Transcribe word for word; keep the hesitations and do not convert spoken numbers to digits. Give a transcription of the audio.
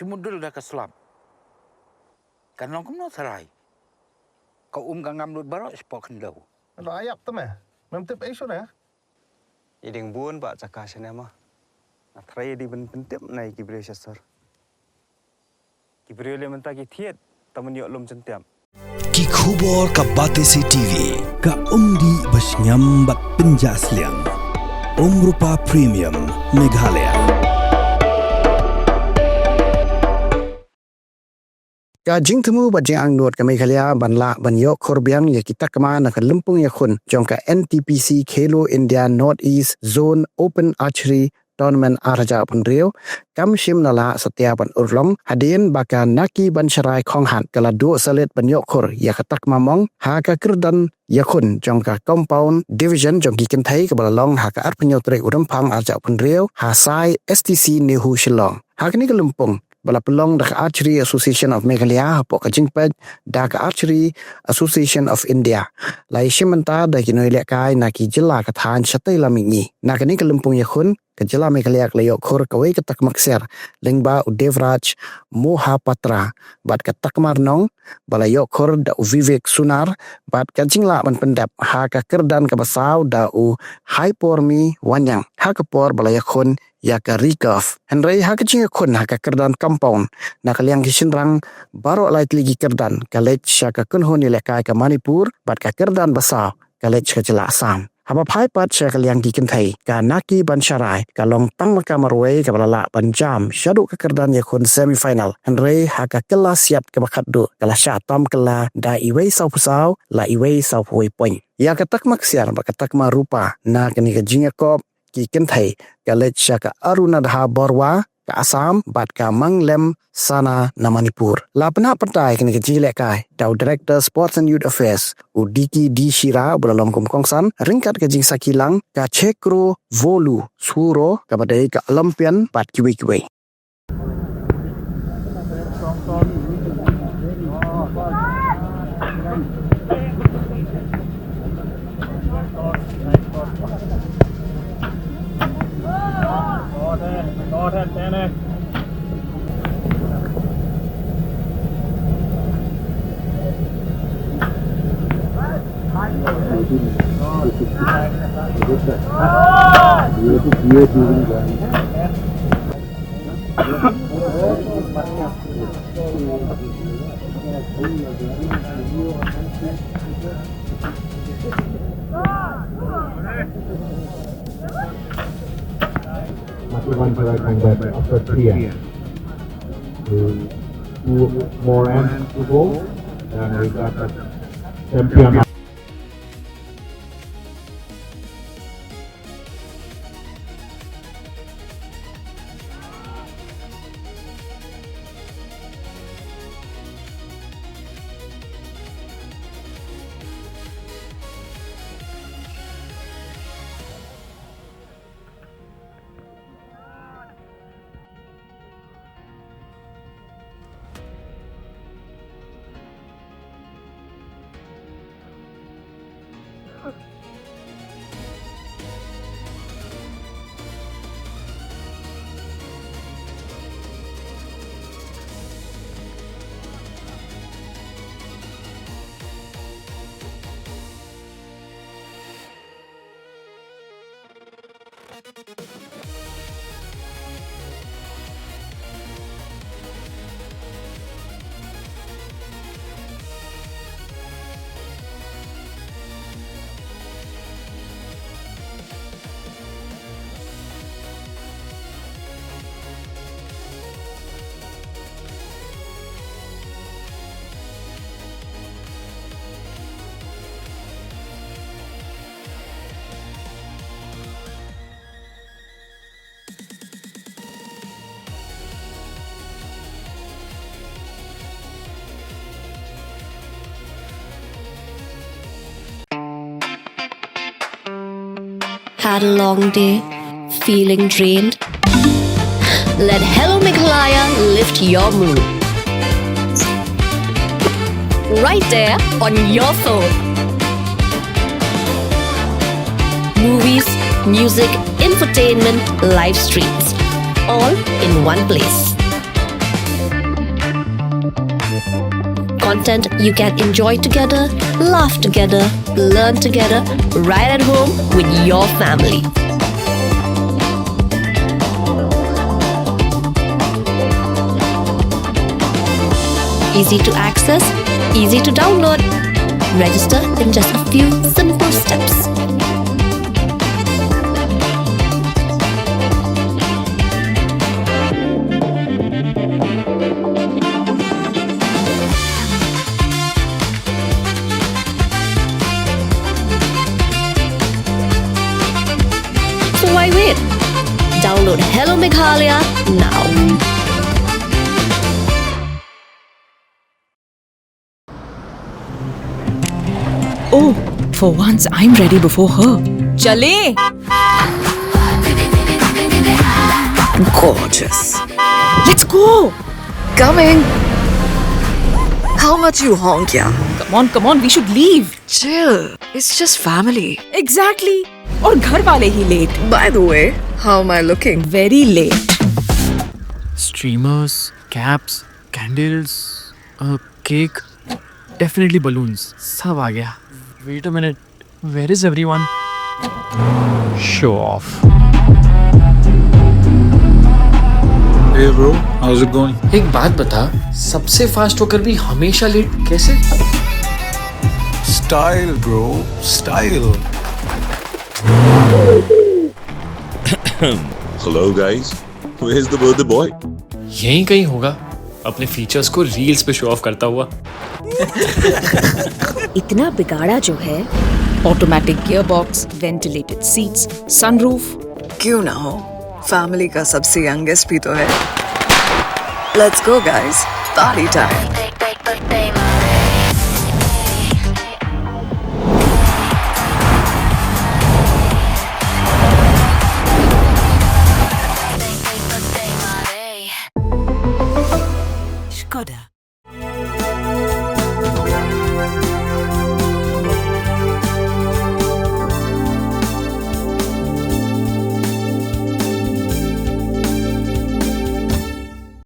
Te mudul da ka slap. Kan long kumno tharai. Ka um ka ngam lut baroh shapoh khyndew. Lo ayap te me. Mem tip ei shuh ne? I ding bun ba jaka shane ma. Nga tharai i ding ban pyntip na i ki briew sha sor. Ki briew le mynta ki thied ta man ïoh lum jyntiap. Ki khubor ka Batesi T V, ka umdih ba shngiam bad pynjah sliang. Umrupa Premium, Meghalaya. Ka jingthmu bad jingangnud ka Meghalaya ban lah ban ïoh khur biang ïa ki takma na ka lympung ïakhun jong ka N T P C Khelo India North East Zone Open Archery Tournament ar hajar arphew hynriew kam shym la lah satia ban urlong hadien ba ka Naki Bansharai Khonghat ka la duh salit ban ïoh khur ïa ka takma mong ha ka kyrdan ïakhun jong ka Compound Division jong ki kynthei kaba la long ha ka arphew hynñiew tarik u Rymphang ar hajar arphew hynriew ha Sai S T C NEHU Shillong. Ha kane ka lympung ba la pynlong da ka Archery Association of Meghalaya hapoh ka jingpeit da ka Archery Association of India. La ïashim bynta da ki nongïalehkai na ki jylla ka thaiñ shatei lam mihngi. Na kane ka lympung ïakhun ka jylla Meghalaya ka la ïoh khur kawei ka takma ksiar lyngba u Devraj Mohapatra bad ka takma rnong ba la ïoh khur da u Vivek Sunar bad ka jinglah ban pyndep ha ka kyrdan kaba saw da u Haipormi Wanyang ha ka por ba la ïakhun ïa ka recurve. Hynrei ha ka jingïakhun ha ka kyrdan compound na ka liang ki shynrang baroh lai tylli ki kyrdan ka leit sha ka kynhun ïalehkai ka Manipur bad ka kyrdan basaw ka leit sha ka jylla Assam. Haba phai pat sha ka liang ki kynthei ka Naki Bansharai ka long tang ma ka marwei kaba la lah ban jam shaduh ka kyrdan ïakhun semi final. Hynrei ha ka kylla siat kaba khatduh ka la shah tam kylla da iwei sawphew saw la iwei sawphew wei point. Ïa ka takma ksiar bad ka takma rupa na kane ka jingïakop ki kynthei ka leit sha ka Arunadha Barua ka Assam bad ka Manglem Sana na Manipur. La pynhap pyntai kane ka jingïalehkai da u Director Sports and Youth Affairs u D K D Shira uba la long kum u kongsan ryngkat ka jingsakhi lang ka Chekro Volu Suro kaba dei ka Olympian bad kiwei kiwei. Must be one for right hand, but after three years. Two more ends to go, and we got the champion. Had a long day? Feeling drained? Let Hello Meghalaya lift your mood. Right there on your phone. Movies, music, infotainment, live streams, all in one place. content you can enjoy together, laugh together, learn together, right at home with your family. Easy to access, easy to download. Register in just a few simple steps. So why wait? Download Hello Meghalaya now. Oh, for once I'm ready before her. चले। Gorgeous. Let's go. Coming. How much you honk, yeah? Come on, come on, we should leave. Chill. It's just family. Exactly. और घर वाले ही late. By the way, how am I looking? Very late. Streamers, caps, candles, a cake, definitely balloons. सब आ गया. Wait a minute, where is everyone? Show off. Hey bro, how's it going? एक बात बता, सबसे फास्ट होकर भी हमेशा लेट कैसे? Style, bro, style. Hello guys, where's the birthday boy? यहीं कहीं होगा, अपने फीचर्स को रील्स पे शो ऑफ करता हुआ. इतना बिगाड़ा जो है. Automatic gearbox, ventilated seats, sunroof. क्यों ना हो, फैमिली का सबसे यंगेस्ट भी तो है. Let's go guys, party time. Skoda.